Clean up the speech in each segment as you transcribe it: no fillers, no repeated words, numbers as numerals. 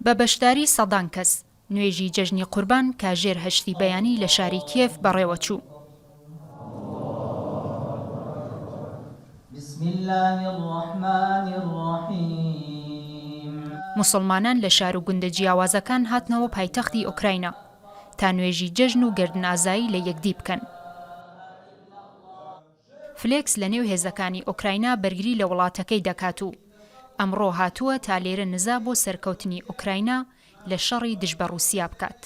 بە بەشداری سەدان کەس، نوێژی جەژنی قوربان کاژێر هەشتی بەیانی لە شاری کیێڤ بەڕێوەچوو. موسڵمانان لە شار و گوندە جیاوازەکان هاتنەوە پایتەختی ئۆکراینا تا نوێژی جەژن و گەردنئازایی لە یەکدی بکەن. فلێکس لەنێو هێزەکانی ئۆکراینا بەرگری لە وڵاتەکەی دەکات و ئەمڕۆ هاتووە تا لێرە نزا بۆ سەرکەوتنی ئۆکراینا لە شەڕی دژ بە ڕووسیا بکات.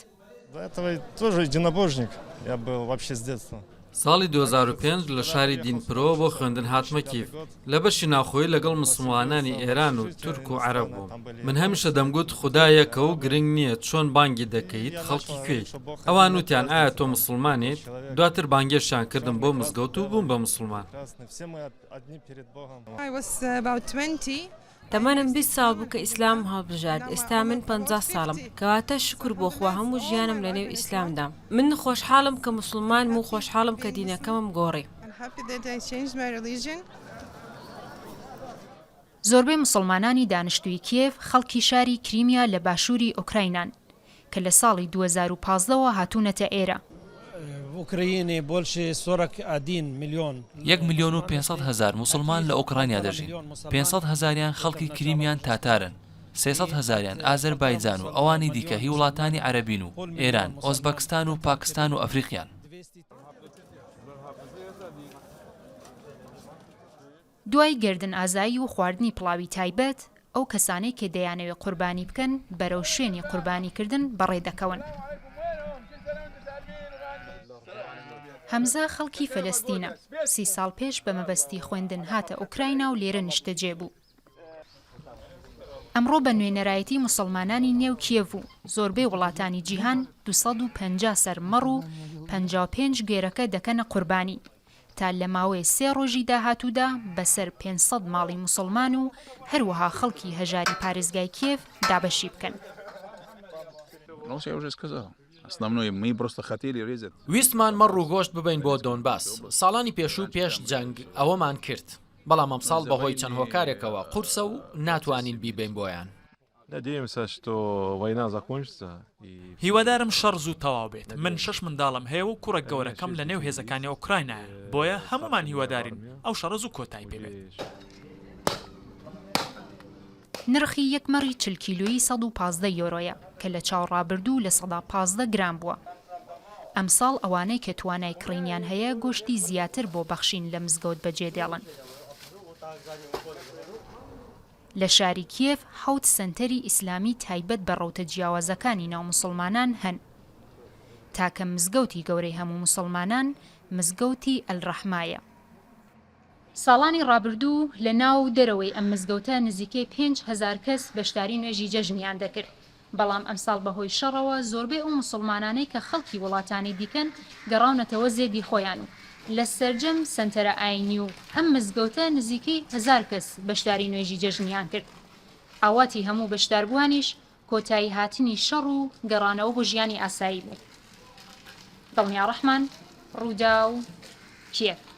ساڵی 2005 لە شاری دینپرۆ بۆ خوێندن هاتمە کیڤ. لە بەشی ناوخۆیی لەگەڵ موسڵمانانی ئێران و تورک و عەرەب بووم. من هەمیشە دەمگوت خودا یەکە و گرنگ نییە چۆن بانگی دەکەیت، خەڵکی کوێیت. ئەوان وتیان ئایا تۆ موسڵمانیت؟ دواتر بانگێشتیان کردم بۆ مزگەوت و بووم بە موسڵمان. تەمەنم 20 ساڵ بوو کە ئیسلامم هەڵبژارد، ئێستا من 50 ساڵم، کەواتە شوکر بۆ خوا هەموو ژیانم لەنێو ئیسلامدام. من خۆشحاڵم کە موسڵمانم و خۆشحاڵم کە دینەکەمم گۆڕی. زۆربەی موسڵمانانی دانیشتووی کیێڤ خەڵکی شاری کریمیا لە باشووری ئۆکراینان، کە لە ساڵی 2015 وە هاتوونەتە ئێرە. یەک ملیۆن و 500 هەزار موسڵمان لە ئۆکرانیا دەژین، 500 هەزاریان خەڵکی کریمیان تاتارن، 300 هەزاریان ئازەربایجان و ئەوانی دیکە هی وڵاتانی عەرەبین و ئێران، ئۆزبەکستان و پاکستان و ئەفریقیان. دوای گەردن ئازایی و خواردنی پڵاوی تایبەت، ئەو کەسانەی کە دەیانەوێ قوربانی بکەن بەرەو شوێنی قوربانیکردن بەڕێ دەکەون. هەمزە خەڵکی فەلەستینە، سی ساڵ پێش بە مەبەستی خوێندن هاتە ئۆکراینا و لێرە نیشتەجێ بوو. ئەمڕۆ بە نوێنەرایەتی موسڵمانانی نێو کیێڤ و زۆربەی وڵاتانی جیهان 250 سەر مەڕ و 55 گوێرەکە دەکەنە قوربانی تا لە ماوەی سێ ڕۆژی داهاتوودا بەسەر 500 ماڵی موسڵمان و هەروەها خەڵکی هەژاری پارێزگای کیێڤ دابەشی بکەن. ویستمان مەڕ و گۆشت ببەین بۆ دۆنباس. ساڵانی پێشوو پێش جەنگ ئەوەمان کرد. بەڵام ئەمساڵ بەهۆی چەند هۆکارێکەوە قورسە و ناتوانین بیبەین بۆیان. هیوادارم شەڕ زوو تەواو بێت. من شەش منداڵم هەیە و کوڕە گەورەکەم لەنێو هێزەکانی ئۆکراینایە، بۆیە هەموومان هیوادارین ئەو شەڕە زوو کۆتایی پێ بێت. نرخی یەک مەڕی 40 کیلۆیی 115 یۆرۆیە کە لە چاو ڕابردوو 15% گران بووە. ئەمساڵ ئەوانەی کە توانای کڕینیان هەیە گۆشتی زیاتر بۆ بەخشین لە مزگەوت بەجێدێڵن. لە شاری کیێڤ حەوت سەنتەری ئیسلامی تایبەت بە ڕەوتە جیاوازەکانی ناو موسڵمانان هەن. تاکە مزگەوتی گەورەی هەموو موسڵمانان مزگەوتی ئەلرەحمایە. ساڵانی ڕابردوو لە ناو و دەرەوەی ئەم مزگەوتە نزیکەی 5000 کەس بەشداری نوێژی جەژنیان دەکرد، بەڵام ئەمساڵ بەهۆی شەڕەوە زۆربەی ئەو موسڵمانانەی کە خەڵکی وڵاتانی دیکەن گەڕاونەتەوە زێدی خۆیان و لە سەرجەم سەنتەرە ئاینی و ئەم مزگەوتە نزیکەی هەزار کەس بەشداری نوێژی جەژنیان کرد. ئاواتی هەموو بەشداربووانیش کۆتایی هاتنی شەڕ و گەڕانەوە بۆ ژیانی ئاسایی بوو. دڵنیا ڕەحمان، ڕووداو، کیێڤ.